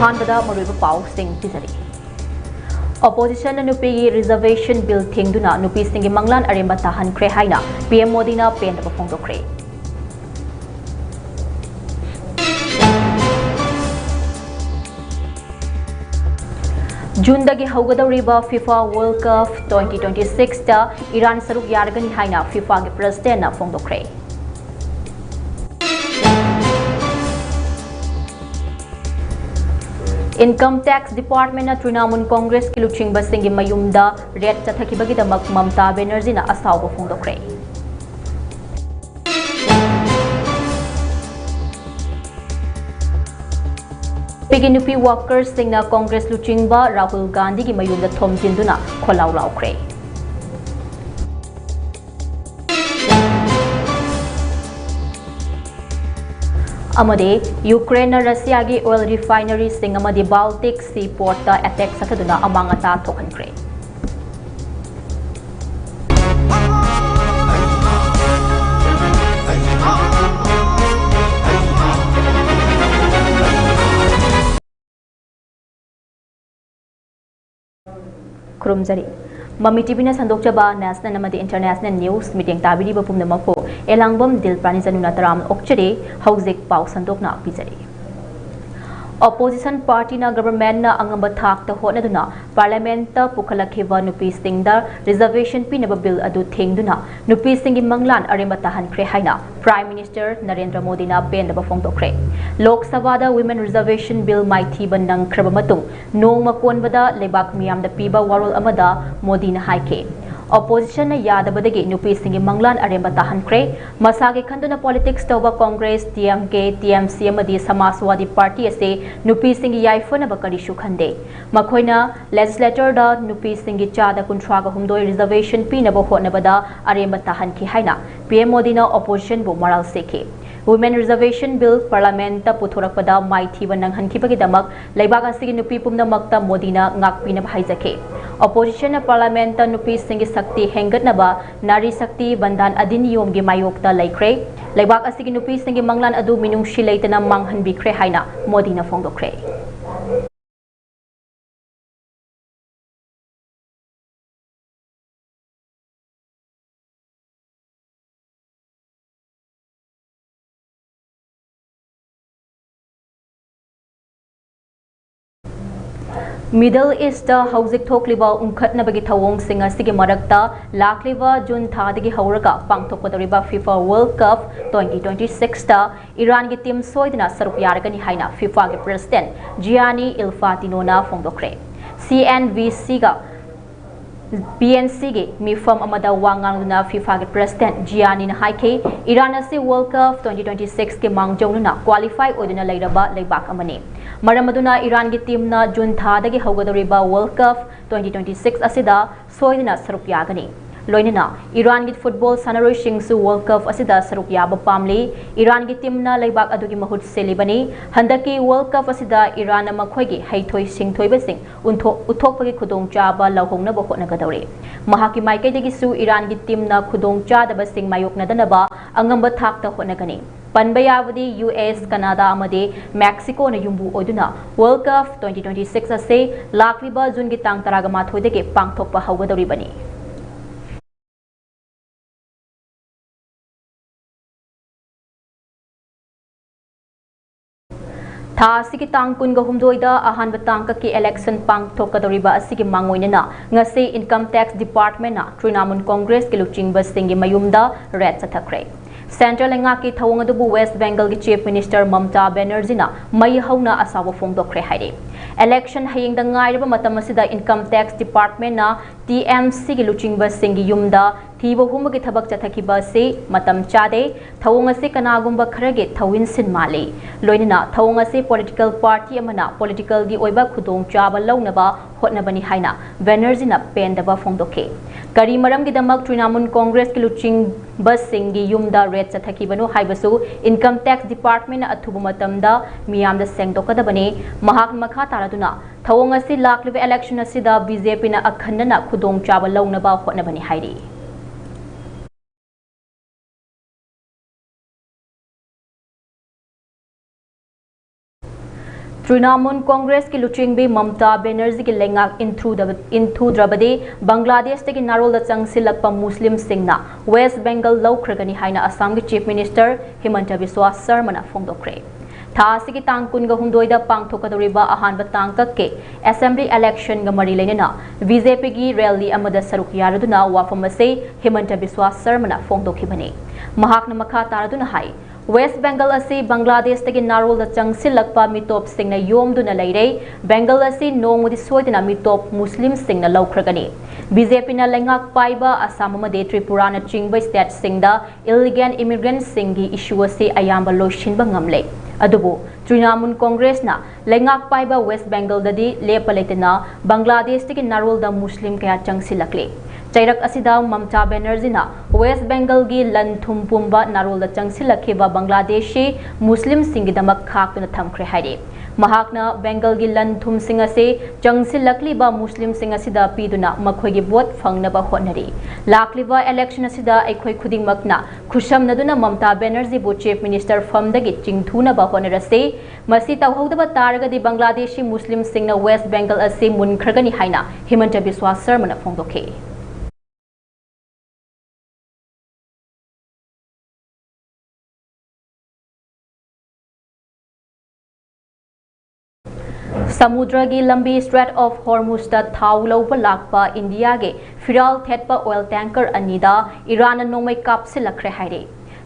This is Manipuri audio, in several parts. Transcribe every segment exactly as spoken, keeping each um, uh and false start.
ꯑꯍꯥꯟꯕꯗ ꯃꯔꯨꯑꯣꯏꯕ ꯄꯥꯎꯁꯤꯡ ꯄꯤꯖꯔꯤ꯫ Oppositionꯅ ꯅꯨꯄꯤꯒꯤ reservation bill ꯊꯤꯡꯗꯨꯅ ꯅꯨꯄꯤꯁꯤꯡꯒꯤ ꯃꯪꯂꯥꯟ ꯑꯔꯦꯝꯕ ꯇꯥꯍꯟꯈ꯭ꯔꯦ ꯍꯥꯏꯅ PM ꯃꯣꯗꯤꯅ ꯄꯦꯟꯗꯕ ꯐꯣꯡꯗꯣꯛꯈ꯭ꯔꯦ꯫ ꯖꯨꯟꯗꯒꯤ ꯍꯧꯒꯗꯧꯔꯤꯕ FIFA World Cup twenty twenty-sixꯇ ꯏꯔꯥꯟ ꯁꯔꯨꯛ ꯌꯥꯔꯒꯅꯤ ꯍꯥꯏꯅ FIFAꯒꯤ presidentꯅ ꯐꯣꯡꯗꯣꯛꯈ꯭ꯔꯦ꯫ Income Tax Departmentꯅ ꯇ꯭ꯔꯤꯅꯥꯃꯨꯜ ꯀꯣꯡꯒ꯭ꯔꯦꯁꯀꯤ ꯂꯨꯆꯤꯡꯕꯁꯤꯡꯒꯤ ꯃꯌꯨꯝꯗ raid ꯆꯠꯊꯈꯤꯕꯒꯤꯗꯃꯛ ꯃꯝꯇꯥ ꯕꯦꯅꯔꯖꯤꯅ ꯑꯁꯥꯎꯕ ꯐꯣꯡꯗꯣꯛꯈ꯭ꯔꯦ꯫ ꯅꯨꯄꯤꯒꯤ ꯅꯨꯄꯤ workersꯁꯤꯡꯅ ꯀꯣꯡꯒ꯭ꯔꯦꯁ ꯂꯨꯆꯤꯡꯕ ꯔꯥꯍꯨꯜ ꯒꯥꯟꯙꯤꯒꯤ ꯃꯌꯨꯝꯗ ꯊꯣꯝꯖꯤꯟꯗꯨꯅ ꯈꯣꯜꯂꯥꯎ ꯂꯥꯎꯈ꯭ꯔꯦ꯫ ꯑꯃꯗꯤ ꯌꯨꯀ꯭ꯔꯦꯟꯅ ꯔꯁꯤꯌꯥꯒꯤ oil refineryꯁꯤꯡ ꯑꯃꯗꯤ Baltic Sea portꯇ attack ꯆꯠꯊꯗꯨꯅ ꯑꯃꯥꯡ ꯑꯇꯥ ꯊꯣꯛꯍꯟꯈ꯭ꯔꯦ꯫ ꯈꯨꯔꯨꯝꯖꯔꯤ꯫ ꯃꯃꯤ ꯇꯤꯚꯤꯅ ꯁꯟꯗꯣꯛꯆꯕ national ꯑꯃꯗꯤ international news ꯃꯤꯠꯌꯦꯡ ꯇꯥꯕꯤꯔꯤꯕ ꯄꯨꯝꯅꯃꯛꯄꯨ ꯑꯦꯂꯥꯡꯕꯝ ꯗꯤꯜ ꯄ꯭ꯔꯥꯅꯤꯖꯅꯨꯅ ꯇꯔꯥꯝꯅ ꯑꯣꯛꯆꯔꯤ꯫ ꯍꯧꯖꯤꯛ ꯄꯥꯎ ꯁꯟꯗꯣꯛꯅ ꯄꯤꯖꯔꯤ꯫ Opposition partyꯅ governmentꯅ ꯑꯉꯝꯕ ꯊꯥꯛꯇ ꯍꯣꯠꯅꯗꯨꯅ parliamentꯇ ꯄꯨꯈꯠꯂꯛꯈꯤꯕ ꯅꯨꯄꯤꯁꯤꯡꯗ reservation ꯄꯤꯅꯕ bill ꯑꯗꯨ ꯊꯦꯡꯗꯨꯅ ꯅꯨꯄꯤꯁꯤꯡꯒꯤ ꯃꯪꯂꯥꯟ ꯑꯔꯦꯝꯕ ꯇꯥꯍꯟꯈ꯭ꯔꯦ ꯍꯥꯏꯅ Prime Minister ꯅꯔꯦꯟꯗ꯭ꯔ ꯃꯣꯗꯤꯅ ꯄꯦꯟꯗꯕ ꯐꯣꯡꯗꯣꯛꯈ꯭ꯔꯦ꯫ ꯂꯣꯛ ꯁꯚꯥꯗ women reservation bill ꯃꯥꯏꯊꯤꯕ ꯅꯪꯈ꯭ꯔꯕ ꯃꯇꯨꯡ ꯅꯣꯡꯃ ꯀꯣꯟꯕꯗ ꯂꯩꯕꯥꯛ ꯃꯤꯌꯥꯝꯗ ꯄꯤꯕ ꯋꯥꯔꯣꯜ ꯑꯃꯗ ꯃꯣꯗꯤꯅ ꯍꯥꯏꯈꯤ, Oppositionꯅ ꯌꯥꯗꯕꯗꯒꯤ ꯅꯨꯄꯤꯁꯤꯡꯒꯤ ꯃꯪꯂꯥꯟ ꯑꯔꯦꯝꯕ ꯇꯥꯍꯟꯈ꯭ꯔꯦ꯫ ꯃꯁꯥꯒꯤ ꯈꯟꯗꯨꯅ politics ꯇꯧꯕ Congress, D M K, T M C ꯑꯃꯗꯤ Samajwadi Party ꯑꯁꯤ ꯅꯨꯄꯤꯁꯤꯡꯒꯤ ꯌꯥꯏꯐꯅꯕ ꯀꯔꯤꯁꯨ ꯈꯟꯗꯦ꯫ ꯃꯈꯣꯏꯅ legislatorꯗ ꯅꯨꯄꯤꯁꯤꯡꯒꯤ ꯆꯥꯗ ꯀꯨꯟꯊ꯭ꯔꯥꯒ ꯍꯨꯝꯗꯣꯏ reservation ꯄꯤꯅꯕ ꯍꯣꯠꯅꯕꯗ ꯑꯔꯦꯝꯕ ꯇꯥꯍꯟꯈꯤ ꯍꯥꯏꯅ PM ꯃꯣꯗꯤꯅ oppositionꯕꯨ ꯃꯔꯥꯜ ꯁꯤꯈꯤ꯫ Women reservation bill parliamentꯇ ꯄꯨꯊꯣꯔꯛꯄꯗ ꯃꯥꯏꯊꯤꯕ ꯅꯪꯍꯟꯈꯤꯕꯒꯤꯗꯃꯛ ꯂꯩꯕꯥꯛ ꯑꯁꯤꯒꯤ ꯅꯨꯄꯤ ꯄꯨꯝꯅꯃꯛꯇ ꯃꯣꯗꯤꯅ ꯉꯥꯛꯄꯤꯅꯕ ꯍꯥꯏꯖꯈꯤ꯫ Oppositionꯅ parliamentꯇ ꯅꯨꯄꯤꯁꯤꯡꯒꯤ ꯁꯛꯇꯤ ꯍꯦꯟꯒꯠꯅꯕ Nari Shakti Vandan Adhiniyamꯒꯤ ꯃꯥꯌꯣꯛꯇ ꯂꯩꯈ꯭ꯔꯦ꯫ ꯂꯩꯕꯥꯛ ꯑꯁꯤꯒꯤ ꯅꯨꯄꯤꯁꯤꯡꯒꯤ ꯃꯪꯂꯥꯟ ꯑꯗꯨ ꯃꯤꯅꯨꯡꯁꯤ ꯂꯩꯇꯅ ꯃꯥꯡꯍꯟꯕꯤꯈ꯭ꯔꯦ ꯍꯥꯏꯅ ꯃꯣꯗꯤꯅ ꯐꯣꯡꯗꯣꯛꯈ꯭ꯔꯦ꯫ Middle East ꯍꯧꯖꯤꯛ ꯊꯣꯛꯂꯤꯕ ꯎꯪꯈꯠꯅꯕꯒꯤ ꯊꯧꯑꯣꯡꯁꯤꯡ ꯑꯁꯤꯒꯤ ꯃꯔꯛꯇ, ꯂꯥꯛꯂꯤꯕ ꯖꯨꯟ ꯊꯥꯗꯒꯤ ꯍꯧꯔꯒ ꯄꯥꯡꯊꯣꯛꯀꯗꯧꯔꯤꯕ FIFA World Cup twenty twenty-six ꯇ ꯏꯔꯥꯟꯒꯤ ꯇꯤꯝ ꯁꯣꯏꯗꯅ ꯁꯔꯨꯛ ꯌꯥꯔꯒꯅꯤ ꯍꯥꯏꯅ FIFA ꯒꯤ President Gianni Infantino ꯅ ꯐꯣꯡꯗꯣꯛꯈ꯭ꯔꯦ꯫ C N B C ꯒ P N C ꯒꯤ ꯃꯤꯐꯝ ꯑꯃꯗ ꯋꯥ ꯉꯥꯡꯗꯨꯅ FIFA ꯒꯤ President Gianni ꯅ ꯍꯥꯏꯈꯤ, ꯏꯔꯥꯟ ꯑꯁꯤ World Cup twenty twenty-six ꯀꯤ ꯃꯥꯡꯖꯧꯅꯅ qualify ꯑꯣꯏꯗꯨꯅ ꯂꯩꯔꯕ ꯂꯩꯕꯥꯛ ꯑꯃꯅꯤ꯫ ꯃꯔꯝ ꯑꯗꯨꯅ ꯏꯔꯥꯟꯒꯤ ꯇꯤꯝꯅ ꯖꯨꯟ ꯊꯥꯗꯒꯤ ꯍꯧꯒꯗꯧꯔꯤꯕ World Cup twenty twenty-six ꯑꯁꯤꯗ ꯁꯣꯏꯗꯅ ꯁꯔꯨꯛ ꯌꯥꯒꯅꯤ꯫ ꯂꯣꯏꯅꯅ ꯏꯔꯥꯟꯒꯤ ꯐꯨꯠꯕꯣꯜ ꯁꯥꯟꯅꯔꯣꯏꯁꯤꯡꯁꯨ World Cup ꯑꯁꯤꯗ ꯁꯔꯨꯛ ꯌꯥꯕ ꯄꯥꯝꯂꯤ꯫ ꯏꯔꯥꯟꯒꯤ ꯇꯤꯝꯅ ꯂꯩꯕꯥꯛ ꯑꯗꯨꯒꯤ ꯃꯍꯨꯠ ꯁꯤꯜꯂꯤꯕꯅꯤ꯫ ꯍꯟꯗꯛꯀꯤ World Cup ꯑꯁꯤꯗ ꯏꯔꯥꯟꯅ ꯃꯈꯣꯏꯒꯤ ꯍꯩꯊꯣꯏ ꯁꯤꯡꯊꯣꯏꯕꯁꯤꯡ ꯎꯟꯊꯣꯛ-, ꯎꯠꯊꯣꯛꯄꯒꯤ ꯈꯨꯗꯣꯡꯆꯥꯕ ꯂꯧꯍꯧꯅꯕ ꯍꯣꯠꯅꯒꯗꯧꯔꯤ꯫ ꯃꯍꯥꯛꯀꯤ ꯃꯥꯏꯀꯩꯗꯒꯤꯁꯨ ꯏꯔꯥꯟꯒꯤ ꯇꯤꯝꯅ ꯈꯨꯗꯣꯡꯆꯥꯗꯕꯁꯤꯡ ꯃꯥꯌꯣꯛꯅꯗꯅꯕ ꯑꯉꯝꯕ ꯊꯥꯛꯇ ꯍꯣꯠꯅꯒꯅꯤ꯫ ꯄꯟꯕ ꯌꯥꯕꯗꯤ, U S, Canada ꯑꯃꯗꯤ Mexico ꯅ ꯌꯨꯝꯕꯨ ꯑꯣꯏꯗꯨꯅ World Cup twenty twenty-six ꯑꯁꯤ ꯂꯥꯛꯂꯤꯕ ꯖꯨꯟꯒꯤ ꯇꯥꯡ ꯇꯔꯥꯃꯥꯊꯣꯏꯗꯒꯤ ꯄꯥꯡꯊꯣꯛꯄ ꯍꯧꯒꯗꯧꯔꯤꯕꯅꯤ꯫ ꯊꯥ ꯑꯁꯤꯒꯤ ꯇꯥꯡ ꯀꯨꯟꯒ ꯍꯨꯝꯗꯣꯏꯗ ꯑꯍꯥꯟꯕ ꯇꯥꯡꯀꯛꯀꯤ election ꯄꯥꯡꯊꯣꯛꯀꯗꯧꯔꯤꯕ ꯑꯁꯤꯒꯤ ꯃꯥꯡꯑꯣꯏꯅꯅ ꯉꯁꯤ Income Tax Department ꯅ Trinamool Congress ꯀꯤ ꯂꯨꯆꯤꯡꯕꯁꯤꯡꯒꯤ ꯃꯌꯨꯝꯗ raid ꯆꯠꯊꯈ꯭ꯔꯦ꯫ Central ꯂꯩꯉꯥꯛꯀꯤ ꯊꯧꯑꯣꯡ ꯑꯗꯨꯕꯨ West Bengal ꯒꯤ Chief Minister Mamata Banerjee ꯅ ꯃꯩ ꯍꯧꯅ ꯑꯁꯥꯎꯕ ꯐꯣꯡꯗꯣꯛꯈ꯭ꯔꯦ ꯍꯥꯏꯔꯤ꯫ Election ꯍꯌꯦꯡꯗ ꯉꯥꯏꯔꯕ ꯃꯇꯝ ꯑꯁꯤꯗ Income Tax Department ꯅ T M C ꯒꯤ ꯂꯨꯆꯤꯡꯕꯁꯤꯡꯒꯤ ꯌꯨꯝꯗ ꯊꯤꯕ ꯍꯨꯝꯕꯒꯤ ꯊꯕꯛ ꯆꯠꯊꯈꯤꯕ ꯑꯁꯤ ꯃꯇꯝ ꯆꯥꯗꯦ꯫ ꯊꯧꯑꯣꯡ ꯑꯁꯤ ꯀꯅꯥꯒꯨꯝꯕ ꯈꯔꯒꯤ ꯊꯧꯏꯟꯁꯤꯟ ꯃꯥꯜꯂꯤ꯫ ꯂꯣꯏꯅꯅ ꯊꯧꯑꯣꯡ ꯑꯁꯤ political party ꯑꯃꯅ political ꯒꯤ ꯑꯣꯏꯕ ꯈꯨꯗꯣꯡꯆꯥꯕ ꯂꯧꯅꯕ ꯍꯣꯠꯅꯕꯅꯤ ꯍꯥꯏꯅ Banerjee ꯅ ꯄꯦꯟꯗꯕ ꯐꯣꯡꯗꯣꯛꯈꯤ꯫ ꯀꯔꯤ ꯃꯔꯝꯒꯤꯗꯃꯛ Trinamool Congress ꯀꯤ ꯂꯨꯆꯤꯡꯕꯁꯤꯡꯒꯤ ꯌꯨꯝꯗ raid ꯆꯠꯊꯈꯤꯕꯅꯣ ꯍꯥꯏꯕꯁꯨ Income Tax Department ꯅ ꯑꯊꯨꯕ ꯃꯇꯝꯗ ꯃꯤꯌꯥꯝꯗ ꯁꯦꯡꯗꯣꯛꯀꯗꯕꯅꯤ꯫ ꯃꯍꯥꯛꯅ ꯃꯈꯥ ꯇꯥꯔꯗꯨꯅ, ꯊꯧꯑꯣꯡ ꯑꯁꯤ ꯂꯥꯛꯂꯤꯕ election ꯑꯁꯤꯗ B J P ꯅ ꯑꯈꯟꯅꯅ ꯈꯨꯗꯣꯡꯆꯥꯕ ꯂꯧꯅꯕ ꯍꯣꯠꯅꯕꯅꯤ ꯍꯥꯏꯔꯤ꯫ Trinamool Congress ꯀꯤ ꯂꯨꯆꯤꯡꯕꯤ Mamata Banerjee ꯒꯤ ꯂꯩꯉꯥꯛ ꯏꯟꯊꯨꯗꯕ-, ꯏꯟꯊꯨꯗ꯭ꯔꯕꯗꯤ ꯕꯪꯒ꯭ꯂꯥꯗꯦꯁꯇꯒꯤ ꯅꯥꯔꯣꯜꯗ ꯆꯪꯁꯤꯜꯂꯛꯄ ꯃꯨꯁꯂꯤꯝꯁꯤꯡꯅ West Bengal ꯂꯧꯈ꯭ꯔꯒꯅꯤ ꯍꯥꯏꯅ ꯑꯁꯥꯝꯒꯤ Chief Minister ꯍꯤꯃꯟꯇ ꯕꯤꯁ꯭ꯋꯥ ꯁꯔꯃꯅ ꯐꯣꯡꯗꯣꯛꯈ꯭ꯔꯦ꯫ ꯊꯥ ꯑꯁꯤꯒꯤ ꯇꯥꯡ ꯀꯨꯟꯒ ꯍꯨꯝꯗꯣꯏꯗ ꯄꯥꯡꯊꯣꯛꯀꯗꯧꯔꯤꯕ ꯑꯍꯥꯟꯕ ꯇꯥꯡꯀꯛꯀꯤ assembly election ꯒ ꯃꯔꯤ ꯂꯩꯅꯅ BJP ꯒꯤ rally ꯑꯃꯗ ꯁꯔꯨꯛ ꯌꯥꯔꯗꯨꯅ ꯋꯥꯐꯝ ꯑꯁꯤ ꯍꯤꯃꯟꯇ ꯕꯤꯁ꯭ꯋꯥ ꯁꯔꯃꯅ ꯐꯣꯡꯗꯣꯛꯈꯤꯕꯅꯤ꯫ ꯃꯍꯥꯛꯅ ꯃꯈꯥ ꯇꯥꯔꯗꯨꯅ ꯍꯥꯏ, West Bengal ꯑꯁꯤ ꯕꯪꯒ꯭ꯂꯥꯗꯦꯁꯇꯒꯤ ꯅꯥꯔꯣꯜꯗ ꯆꯪꯁꯤꯜꯂꯛꯄ ꯃꯤꯇꯣꯞꯁꯤꯡꯅ ꯌꯣꯝꯗꯨꯅ ꯂꯩꯔꯦ꯫ Bengal ꯑꯁꯤ ꯅꯣꯡꯃꯗꯤ ꯁꯣꯏꯗꯅ ꯃꯤꯇꯣꯞ ꯃꯨꯁꯂꯤꯝꯁꯤꯡꯅ ꯂꯧꯈ꯭ꯔꯒꯅꯤ꯫ BJP ꯅ ꯂꯩꯉꯥꯛ ꯄꯥꯏꯕ ꯑꯁꯥꯝ ꯑꯃꯗꯤ ꯇ꯭ꯔꯤꯄꯨꯔꯥꯅ ꯆꯤꯡꯕ state ꯁꯤꯡꯗ illegal immigrant ꯁꯤꯡꯒꯤ issue ꯑꯁꯤ ꯑꯌꯥꯝꯕ ꯂꯣꯏꯁꯤꯟꯕ ꯉꯝꯂꯦ꯫ ꯑꯗꯨꯕꯨ ꯇ꯭ꯔꯤꯅꯥꯃꯨꯜ ꯀꯣꯡꯒ꯭ꯔꯦꯁꯅ ꯂꯩꯉꯥꯛ ꯄꯥꯏꯕ West Bengal ꯗꯗꯤ ꯂꯦꯞꯄ ꯂꯩꯇꯅ ꯕꯪꯒ꯭ꯂꯥꯗꯦꯁꯇꯒꯤ ꯅꯥꯔꯣꯜꯗ ꯃꯨꯁꯂꯤꯝ ꯀꯌꯥ ꯆꯪꯁꯤꯜꯂꯛꯂꯦ꯫ ꯆꯩꯔꯛ ꯑꯁꯤꯗ ꯃꯝꯇꯥ ꯕꯦꯅꯔꯖꯤꯅ West Bengal ꯒꯤ ꯂꯟ ꯊꯨꯝ ꯄꯨꯝꯕ ꯅꯥꯔꯣꯜꯗ ꯆꯪꯁꯤꯜꯂꯛꯈꯤꯕ ꯕꯪꯒ꯭ꯂꯥꯗꯦꯁꯤ ꯃꯨꯁꯂꯤꯝꯁꯤꯡꯒꯤꯗꯃꯛ ꯈꯥꯛꯇꯨꯅ ꯊꯝꯈ꯭ꯔꯦ ꯍꯥꯏꯔꯤ꯫ ꯃꯍꯥꯛꯅ Bengal ꯒꯤ ꯂꯟ ꯊꯨꯝꯁꯤꯡ ꯑꯁꯤ ꯆꯪꯁꯤꯜꯂꯛꯂꯤꯕ ꯃꯨꯁꯂꯤꯝꯁꯤꯡ ꯑꯁꯤꯗ ꯄꯤꯗꯨꯅ ꯃꯈꯣꯏꯒꯤ vote ꯐꯪꯅꯕ ꯍꯣꯠꯅꯔꯤ꯫ ꯂꯥꯛꯂꯤꯕ election ꯑꯁꯤꯗ ꯑꯩꯈꯣꯏ ꯈꯨꯗꯤꯡꯃꯛꯅ ꯈꯨꯠꯁꯝꯅꯗꯨꯅ ꯃꯝꯇꯥ ꯕꯦꯅꯔꯖꯤꯕꯨ Chief Minister ꯐꯝꯗꯒꯤ ꯆꯤꯡꯊꯨꯅꯕ ꯍꯣꯠꯅꯔꯁꯤ꯫ ꯃꯁꯤ ꯇꯧꯍꯧꯗꯕ ꯇꯥꯔꯒꯗꯤ ꯕꯪꯒ꯭ꯂꯥꯗꯦꯁꯤ ꯃꯨꯁꯂꯤꯝꯁꯤꯡꯅ West Bengal ꯑꯁꯤ ꯃꯨꯟꯈ꯭ꯔꯒꯅꯤ ꯍꯥꯏꯅ ꯍꯤꯃꯟꯇ ꯕꯤꯁ꯭ꯋꯥ ꯁꯔꯃꯅ ꯐꯣꯡꯗꯣꯛꯈꯤ꯫ ꯁꯃꯨꯗ꯭ꯔꯒꯤ ꯂꯝꯕꯤ Strait of Hormuz ꯇ ꯊꯥꯎ ꯂꯧꯕ ꯂꯥꯛꯄ ꯏꯟꯗꯤꯌꯥꯒꯤ ꯐꯤꯔꯥꯜ ꯊꯦꯠꯄ oil tanker ꯑꯅꯤꯗ ꯏꯔꯥꯟꯅ ꯅꯣꯡꯃꯩ ꯀꯥꯞꯁꯤꯜꯂꯛꯈ꯭ꯔꯦ ꯍꯥꯏꯔꯤ꯫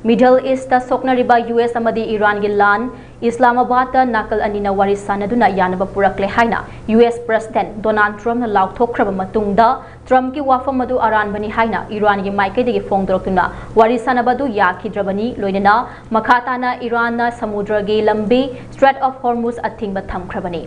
Middle East ꯇ ꯁꯣꯛꯅꯔꯤꯕ US ꯑꯃꯗꯤ ꯏꯔꯥꯟꯒꯤ ꯂꯥꯟ, ꯏꯁꯂꯥꯃꯥꯕꯥꯗꯇ ꯅꯥꯀꯜ ꯑꯅꯤꯅ ꯋꯥꯔꯤ ꯁꯥꯟꯅꯗꯨꯅ ꯌꯥꯅꯕ ꯄꯨꯔꯛꯂꯦ ꯍꯥꯏꯅ US President Donald Trump ꯅ ꯂꯥꯎꯊꯣꯛꯈ꯭ꯔꯕ ꯃꯇꯨꯡꯗ, Trump ꯀꯤ ꯋꯥꯐꯝ ꯑꯗꯨ ꯑꯔꯥꯟꯕꯅꯤ ꯍꯥꯏꯅ ꯏꯔꯥꯟꯒꯤ ꯃꯥꯏꯀꯩꯗꯒꯤ ꯐꯣꯡꯗꯣꯔꯛꯇꯨꯅ ꯋꯥꯔꯤ ꯁꯥꯟꯅꯕ ꯑꯗꯨ ꯌꯥꯈꯤꯗ꯭ꯔꯕꯅꯤ꯫ ꯂꯣꯏꯅꯅ ꯃꯈꯥ ꯇꯥꯅ ꯏꯔꯥꯟꯅ ꯁꯃꯨꯗ꯭ꯔꯒꯤ ꯂꯝꯕꯤ Strait of Hormuz ꯑꯊꯤꯡꯕ ꯊꯝꯈ꯭ꯔꯕꯅꯤ꯫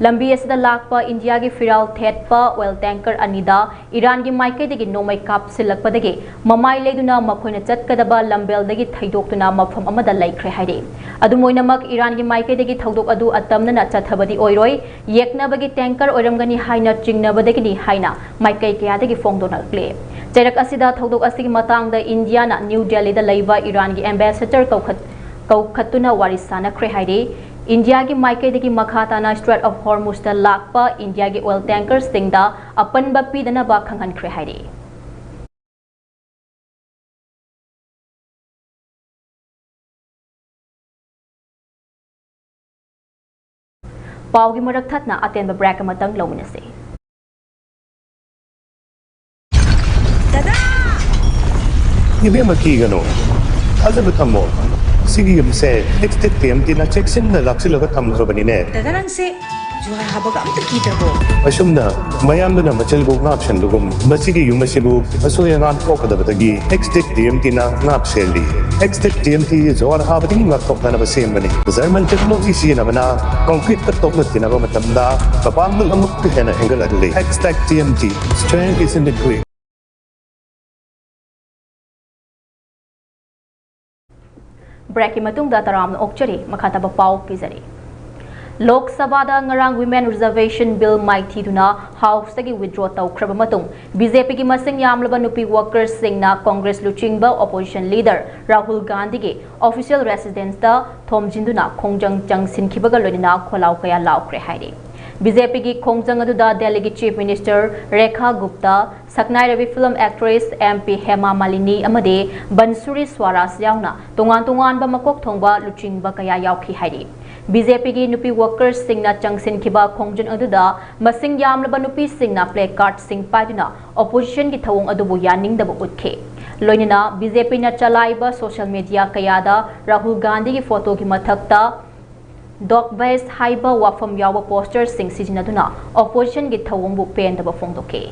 ꯂꯝꯕꯤ ꯑꯁꯤꯗ ꯂꯥꯛꯄ ꯏꯟꯗꯤꯌꯥꯒꯤ ꯐꯤꯔꯥꯜ ꯊꯦꯠꯄ oil tanker ꯑꯅꯤꯗ ꯏꯔꯥꯟꯒꯤ ꯃꯥꯏꯀꯩꯗꯒꯤ ꯅꯣꯡꯃꯩ ꯀꯥꯞꯁꯤꯜꯂꯛꯄꯗꯒꯤ ꯃꯃꯥꯏ ꯂꯩꯗꯨꯅ ꯃꯈꯣꯏꯅ ꯆꯠꯀꯗꯕ ꯂꯝꯕꯦꯜꯗꯒꯤ ꯊꯩꯗꯣꯛꯇꯨꯅ ꯃꯐꯝ ꯑꯃꯗ ꯂꯩꯈ꯭ꯔꯦ ꯍꯥꯏꯔꯤ꯫ ꯑꯗꯨꯝ ꯑꯣꯏꯅꯃꯛ, ꯏꯔꯥꯟꯒꯤ ꯃꯥꯏꯀꯩꯗꯒꯤ ꯊꯧꯗꯣꯛ ꯑꯗꯨ ꯑꯇꯝꯅꯅ ꯆꯠꯊꯕꯗꯤ ꯑꯣꯏꯔꯣꯏ, ꯌꯦꯛꯅꯕꯒꯤ tanker ꯑꯣꯏꯔꯝꯒꯅꯤ ꯍꯥꯏꯅ ꯆꯤꯡꯅꯕꯗꯒꯤꯅꯤ ꯍꯥꯏꯅ ꯃꯥꯏꯀꯩ ꯀꯌꯥꯗꯒꯤ ꯐꯣꯡꯗꯣꯔꯛꯂꯤ꯫ ꯆꯩꯔꯛ ꯑꯁꯤꯗ ꯊꯧꯗꯣꯛ ꯑꯁꯤꯒꯤ ꯃꯇꯥꯡꯗ ꯏꯟꯗꯤꯌꯥꯅ ꯅ꯭ꯌꯨ ꯗꯦꯜꯂꯤꯗ ꯂꯩꯕ ꯏꯔꯥꯟꯒꯤ ambassador ꯀꯧꯈꯠ-, ꯀꯧꯈꯠꯇꯨꯅ ꯋꯥꯔꯤ ꯁꯥꯅꯈ꯭ꯔꯦ ꯍꯥꯏꯔꯤ꯫ ꯏꯟꯗꯤꯌꯥꯒꯤ ꯃꯥꯏꯀꯩꯗꯒꯤ ꯃꯈꯥ ꯇꯥꯅ Strait of Hormuz ꯇ ꯂꯥꯛꯄ ꯏꯟꯗꯤꯌꯥꯒꯤ oil tanker ꯁꯤꯡꯗ ꯑꯄꯟꯕ ꯄꯤꯗꯅꯕ ꯈꯪꯍꯟꯈ꯭ꯔꯦ ꯍꯥꯏꯔꯤ꯫ ꯄꯥꯎꯒꯤ ꯃꯔꯛ ꯊꯠꯅ ꯑꯇꯦꯟꯕ break ꯑꯃꯇꯪ ꯂꯧꯃꯤꯟꯅꯁꯤ꯫ ꯏꯕꯦꯝꯃ, ꯀꯤꯒꯅꯨ, ꯊꯥꯖꯕ ꯊꯝꯃꯣ꯫ ꯁꯤꯒꯤ ꯌꯨꯝꯁꯦ ꯑꯦꯛꯁꯇꯦꯛ ꯇꯤ ꯑꯦꯝ ꯇꯤꯅ ꯆꯦꯛꯁꯤꯟꯅ ꯂꯥꯛꯁꯤꯜꯂꯒ ꯊꯝꯈ꯭ꯔꯕꯅꯤꯅꯦ꯫ ꯗꯗꯥ, ꯅꯪꯁꯦ ꯖꯨꯍꯥꯔ ꯍꯥꯕꯒ ꯑꯝꯇ ꯀꯤꯗ꯭ꯔꯕꯣ? ꯑꯁꯨꯝꯅ ꯃꯌꯥꯝꯗꯨꯅ ꯃꯆꯤꯜꯕꯨ ꯉꯥꯛꯁꯦꯟꯕꯒꯨꯝ, ꯃꯁꯤꯒꯤ ꯌꯨꯝ ꯑꯁꯤꯕꯨ ꯑꯁꯣꯏ ꯑꯉꯥꯝ ꯊꯣꯛꯀꯗꯕꯗꯒꯤ ꯑꯦꯛꯁꯇꯦꯛ ꯇꯤ ꯑꯦꯝ ꯇꯤꯅ ꯉꯥꯛ ꯁꯦꯜꯂꯤ꯫ ꯑꯦꯛꯁꯇꯦꯛ ꯇꯤ ꯑꯦꯝ ꯇꯤ ꯖꯨꯍꯥꯔ ꯍꯥꯕꯗꯒꯤ ꯉꯥꯛꯊꯣꯛꯅꯅꯕ ꯁꯦꯝꯕꯅꯤ꯫ ꯖꯔꯃꯟ ꯇꯦꯛꯅꯣꯂꯣꯖꯤ ꯁꯤꯖꯤꯟꯅꯕꯅ ꯀꯪꯀ꯭ꯔꯤꯠꯇ ꯇꯣꯛꯅ ꯊꯤꯅꯕ ꯃꯇꯝꯗ ꯃꯄꯥꯡꯒꯜ ꯑꯃꯨꯛꯀ ꯍꯦꯟꯅ ꯍꯦꯟꯒꯠꯍꯜꯂꯤ꯫ ꯑꯦꯛꯁꯇꯦꯛ T M T, strength is in the grit. Breakꯀꯤ ꯃꯇꯨꯡꯗ ꯇꯔꯥꯝꯅ ꯑꯣꯛꯆꯔꯤ, ꯃꯈꯥ ꯇꯥꯕ ꯄꯥꯎ ꯄꯤꯖꯔꯤ꯫ ꯂꯣꯛ ꯁꯚꯥꯗ ꯉꯔꯥꯡ Women Reservation Bill ꯃꯥꯏꯊꯤꯗꯨꯅ Houseꯇꯒꯤ withdraw ꯇꯧꯈ꯭ꯔꯕ ꯃꯇꯨꯡ, ꯕꯤ ꯖꯦ ꯄꯤꯒꯤ ꯃꯁꯤꯡ ꯌꯥꯝꯂꯕ ꯅꯨꯄꯤ workersꯁꯤꯡꯅ Congress ꯂꯨꯆꯤꯡꯕ opposition leader ꯔꯥꯍꯨꯜ ꯒꯥꯟꯙꯤꯒꯤ official residenceꯇ ꯊꯣꯝꯖꯤꯟꯗꯨꯅ ꯈꯣꯡꯖꯪ ꯆꯪꯁꯤꯟꯈꯤꯕꯒ ꯂꯣꯏꯅꯅ ꯈꯣꯜꯂꯥꯎ ꯀꯌꯥ ꯂꯥꯎꯈ꯭ꯔꯦ ꯍꯥꯏꯔꯤ꯫ ꯕꯤ ꯖꯦ ꯄꯤꯒꯤ ꯈꯣꯡꯖꯪ ꯑꯗꯨꯗ ꯗꯦꯜꯂꯤꯒꯤ Chief Minister ꯔꯦꯈꯥ ꯒꯨꯞꯇꯥ, ꯁꯛꯅꯥꯏꯔꯕꯤ film actress M P Hema Malini ꯑꯃꯗꯤ ꯕꯟꯁꯨꯔꯤ ꯁ꯭ꯋꯥꯔꯥꯖ ꯌꯥꯎꯅ ꯇꯣꯉꯥꯟ ꯇꯣꯉꯥꯟꯕ ꯃꯀꯣꯛ ꯊꯣꯡꯕ ꯂꯨꯆꯤꯡꯕ ꯀꯌꯥ ꯌꯥꯎꯈꯤ ꯍꯥꯏꯔꯤ꯫ ꯕꯤ ꯖꯦ ꯄꯤꯒꯤ ꯅꯨꯄꯤ workersꯁꯤꯡꯅ ꯆꯪꯁꯤꯟꯈꯤꯕ ꯈꯣꯡꯖꯪ ꯑꯗꯨꯗ ꯃꯁꯤꯡ ꯌꯥꯝꯂꯕ ꯅꯨꯄꯤꯁꯤꯡꯅ placardꯁꯤꯡ ꯄꯥꯏꯗꯨꯅ oppositionꯒꯤ ꯊꯧꯑꯣꯡ ꯑꯗꯨꯕꯨ ꯌꯥꯅꯤꯡꯗꯕ ꯎꯠꯈꯤ꯫ ꯂꯣꯏꯅꯅ ꯕꯤ ꯖꯦ ꯄꯤꯅ ꯆꯂꯥꯏꯕ social media ꯀꯌꯥꯗ ꯔꯥꯍꯨꯜ ꯒꯥꯟꯙꯤꯒꯤ photoꯒꯤ ꯃꯊꯛꯇ "Dog waste" ꯍꯥꯏꯕ ꯋꯥꯐꯝ ꯌꯥꯎꯕ posterꯁꯤꯡ ꯁꯤꯖꯤꯟꯅꯗꯨꯅ oppositionꯒꯤ ꯊꯧꯑꯣꯡꯕꯨ ꯄꯦꯟꯗꯕ ꯐꯣꯡꯗꯣꯛꯈꯤ꯫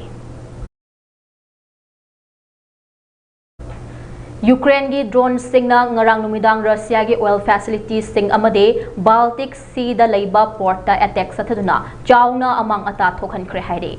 ꯌꯨꯀ꯭ꯔꯦꯟꯒꯤ droneꯁꯤꯡꯅ ꯉꯔꯥꯡ ꯅꯨꯃꯤꯗꯥꯡ ꯔꯁꯤꯌꯥꯒꯤ oil facilitiesꯁꯤꯡ ꯑꯃꯗꯤ Baltic Seaꯗ ꯂꯩꯕ portꯇ attack ꯆꯠꯊꯗꯨꯅ ꯆꯥꯎꯅ ꯑꯃꯥꯡ ꯑꯇꯥ ꯊꯣꯛꯍꯟꯈ꯭ꯔꯦ ꯍꯥꯏꯔꯤ꯫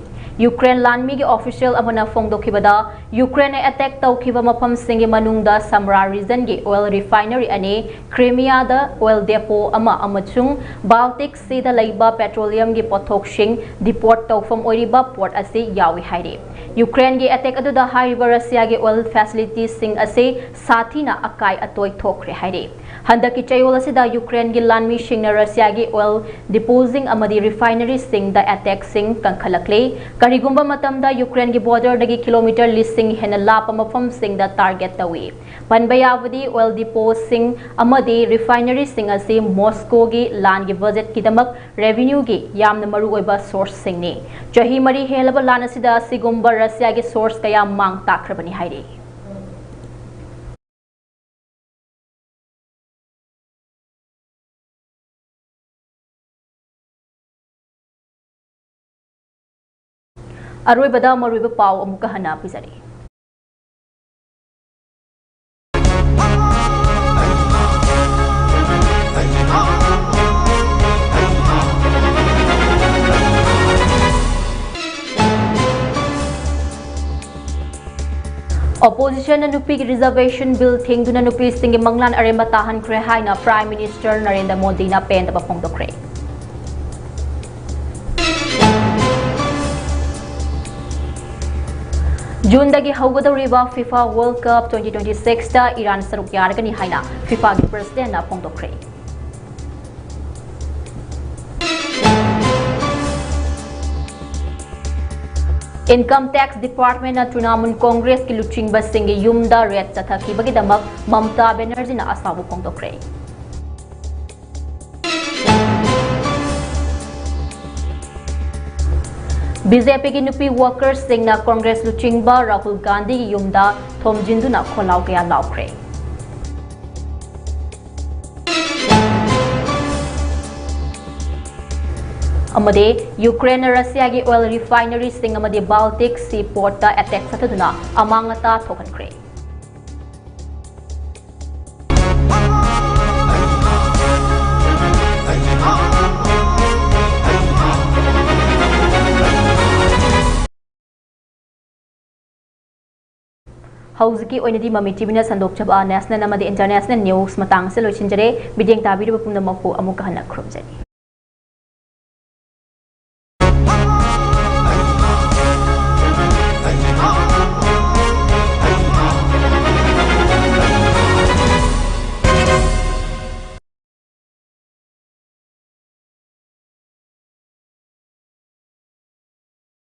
ꯌꯨꯀ꯭ꯔꯦꯟ ꯂꯥꯟꯃꯤꯒꯤ official ꯑꯃꯅ ꯐꯣꯡꯗꯣꯛꯈꯤꯕꯗ, ꯌꯨꯀ꯭ꯔꯦꯟꯅ attack ꯇꯧꯈꯤꯕ ꯃꯐꯝꯁꯤꯡꯒꯤ ꯃꯅꯨꯡꯗ Samara regionꯒꯤ oil refinery ꯑꯅꯤ, Crimeaꯗ oil depot ꯑꯃ ꯑꯃꯁꯨꯡ Baltic Seaꯗ ꯂꯩꯕ petroleumꯒꯤ ꯄꯣꯠꯊꯣꯛꯁꯤꯡ depot ꯇꯧꯐꯝ ꯑꯣꯏꯔꯤꯕ port ꯑꯁꯤ ꯌꯥꯎꯏ ꯍꯥꯏꯔꯤ꯫ ꯌꯨꯀ꯭ꯔꯦꯟꯒꯤ attack ꯑꯗꯨꯗ ꯍꯥꯏꯔꯤꯕ ꯔꯁꯤꯌꯥꯒꯤ oil facilitiesꯁꯤꯡ ꯑꯁꯤ ꯁꯥꯊꯤꯅ ꯑꯀꯥꯏ ꯑꯇꯣꯏ ꯊꯣꯛꯈ꯭ꯔꯦ ꯍꯥꯏꯔꯤ꯫ ꯍꯟꯗꯛꯀꯤ ꯆꯌꯣꯜ ꯑꯁꯤꯗ ꯌꯨꯀ꯭ꯔꯦꯟꯒꯤ ꯂꯥꯟꯃꯤꯁꯤꯡꯅ ꯔꯁꯤꯌꯥꯒꯤ ꯑꯣꯏꯜ ꯗꯤꯄꯣꯁꯤꯡ ꯑꯃꯗꯤ ꯔꯤꯐꯥꯏꯅꯔꯤꯁꯤꯡꯗ ꯑꯦꯇꯦꯛꯁꯤꯡ ꯀꯟꯈꯠꯂꯛꯂꯤ꯫ ꯀꯔꯤꯒꯨꯝꯕ ꯃꯇꯝꯗ ꯌꯨꯀ꯭ꯔꯦꯟꯒꯤ ꯕꯣꯔꯗꯔꯗꯒꯤ ꯀꯤꯂꯣꯃꯤꯇꯔ ꯂꯤꯁꯤꯡ ꯍꯦꯟꯅ ꯂꯥꯞꯄ ꯃꯐꯝꯁꯤꯡꯗ ꯇꯥꯔꯒꯦꯠ ꯇꯧꯏ꯫ ꯄꯟꯕ ꯌꯥꯕꯗꯤ, ꯑꯣꯏꯜ ꯗꯤꯄꯣꯁꯤꯡ ꯑꯃꯗꯤ ꯔꯤꯐꯥꯏꯅꯔꯤꯁꯤꯡ ꯑꯁꯤ ꯃꯣꯁꯀꯣꯒꯤ ꯂꯥꯟꯒꯤ ꯕꯖꯦꯠꯀꯤꯗꯃꯛ ꯔꯦꯚꯤꯅ꯭ꯌꯨꯒꯤ ꯌꯥꯝꯅ ꯃꯔꯨꯑꯣꯏꯕ ꯁꯣꯔꯁꯁꯤꯡꯅꯤ꯫ ꯆꯍꯤ ꯃꯔꯤ ꯍꯦꯜꯂꯕ ꯂꯥꯟ ꯑꯁꯤꯗ ꯑꯁꯤꯒꯨꯝꯕ ꯔꯁꯤꯌꯥꯒꯤ ꯁꯣꯔꯁ ꯀꯌꯥ ꯃꯥꯡ ꯇꯥꯛꯈ꯭ꯔꯕꯅꯤ ꯍꯥꯏꯔꯤ꯫ ꯑꯔꯣꯏꯕꯗ ꯃꯔꯨꯑꯣꯏꯕ ꯄꯥꯎ ꯑꯃꯨꯛꯀ ꯍꯟꯅ ꯄꯤꯖꯔꯤ꯫ ꯑꯣꯄꯣꯖꯤꯁꯟꯅ ꯅꯨꯄꯤꯒꯤ ꯔꯤꯖꯔꯕꯦꯁꯟ ꯕꯤꯜ ꯊꯤꯡꯗꯨꯅ ꯅꯨꯄꯤꯁꯤꯡꯒꯤ ꯃꯪꯂꯥꯟ ꯑꯔꯦꯝꯕ ꯇꯥꯍꯟꯈ꯭ꯔꯦ ꯍꯥꯏꯅ ꯄ꯭ꯔꯥꯏꯝ ꯃꯤꯅꯤꯁꯇꯔ ꯅꯔꯦꯟꯗ꯭ꯔ ꯃꯣꯗꯤꯅ ꯄꯦꯟꯗꯕ ꯐꯣꯡꯗꯣꯛꯈ꯭ꯔꯦ꯫ ꯖꯨꯟꯗꯒꯤ ꯍꯧꯒꯗꯧꯔꯤꯕ FIFA world cup twenty twenty ꯁꯤꯛꯁꯇ ꯏꯔꯥꯟ ꯁꯔꯨꯛ ꯌꯥꯔꯒꯅꯤ ꯍꯥꯏꯅ ꯐꯤꯐꯥꯒꯤ ꯄ꯭ꯔꯦꯁꯤꯗꯦꯟꯠꯅ ꯐꯣꯡꯗꯣꯛꯈ꯭ꯔꯦ꯫ ꯏꯟꯀꯝ ꯇꯦꯛꯁ ꯗꯤꯄꯥꯔꯠꯃꯦꯟꯠꯅ ꯇ꯭ꯔꯤꯅꯥꯃꯨꯜ ꯀꯣꯡꯒ꯭ꯔꯦꯁꯀꯤ ꯂꯨꯆꯤꯡꯕꯁꯤꯡꯒꯤ ꯌꯨꯝꯗ ꯔꯦꯗ ꯆꯠꯊꯈꯤꯕꯒꯤꯗꯃꯛ ꯃꯝꯇꯥ ꯕꯦꯅꯔꯖꯤꯅ ꯑꯁꯥꯎꯕ ꯐꯣꯡꯗꯣꯛꯈ꯭ꯔꯦ꯫ ꯕꯤ ꯖꯦ ꯄꯤꯒꯤ ꯅꯨꯄꯤ ꯋꯥꯀꯔꯁꯤꯡꯅ ꯀꯣꯡꯒ꯭ꯔꯦꯁ ꯂꯨꯆꯤꯡꯕ ꯔꯥꯍꯨꯜ ꯒꯥꯟꯙꯤꯒꯤ ꯌꯨꯝꯗ ꯊꯣꯝꯖꯤꯟꯗꯨꯅ ꯈꯣꯜꯂꯥꯎ ꯀꯌꯥ ꯂꯥꯎꯈ꯭ꯔꯦ꯫ ꯑꯃꯗꯤ ꯌꯨꯀ꯭ꯔꯦꯟꯅ ꯔꯁꯤꯌꯥꯒꯤ ꯑꯣꯏꯜ ꯔꯤꯐꯥꯏꯅꯔꯤꯁꯤꯡ ꯑꯃꯗꯤ ꯕꯥꯜꯇꯤꯛ ꯁꯤ ꯄꯣꯔꯠꯇ ꯑꯦꯇꯦꯛ ꯆꯠꯊꯗꯨꯅ ꯑꯃꯥꯡ ꯑꯇꯥ ꯊꯣꯛꯍꯟꯈ꯭ꯔꯦ꯫ ꯍꯧꯖꯤꯛꯀꯤ ꯑꯣꯏꯅꯗꯤ ꯃꯃꯤ ꯇꯤ ꯚꯤꯅ ꯁꯟꯗꯣꯛꯆꯕ ꯅꯦꯁꯅꯦꯜ ꯑꯃꯗꯤ ꯏꯟꯇꯔꯅꯦꯁꯅꯦꯜ ꯅ꯭ꯌꯨꯁ ꯃꯇꯥꯡ ꯑꯁꯤꯗ ꯂꯣꯏꯁꯤꯟꯖꯔꯦ꯫ ꯃꯤꯠꯌꯦꯡ ꯇꯥꯕꯤꯔꯤꯕ ꯄꯨꯝꯅꯃꯛꯄꯨ ꯑꯃꯨꯛꯀ ꯍꯟꯅ ꯈꯨꯔꯨꯝꯖꯔꯤ꯫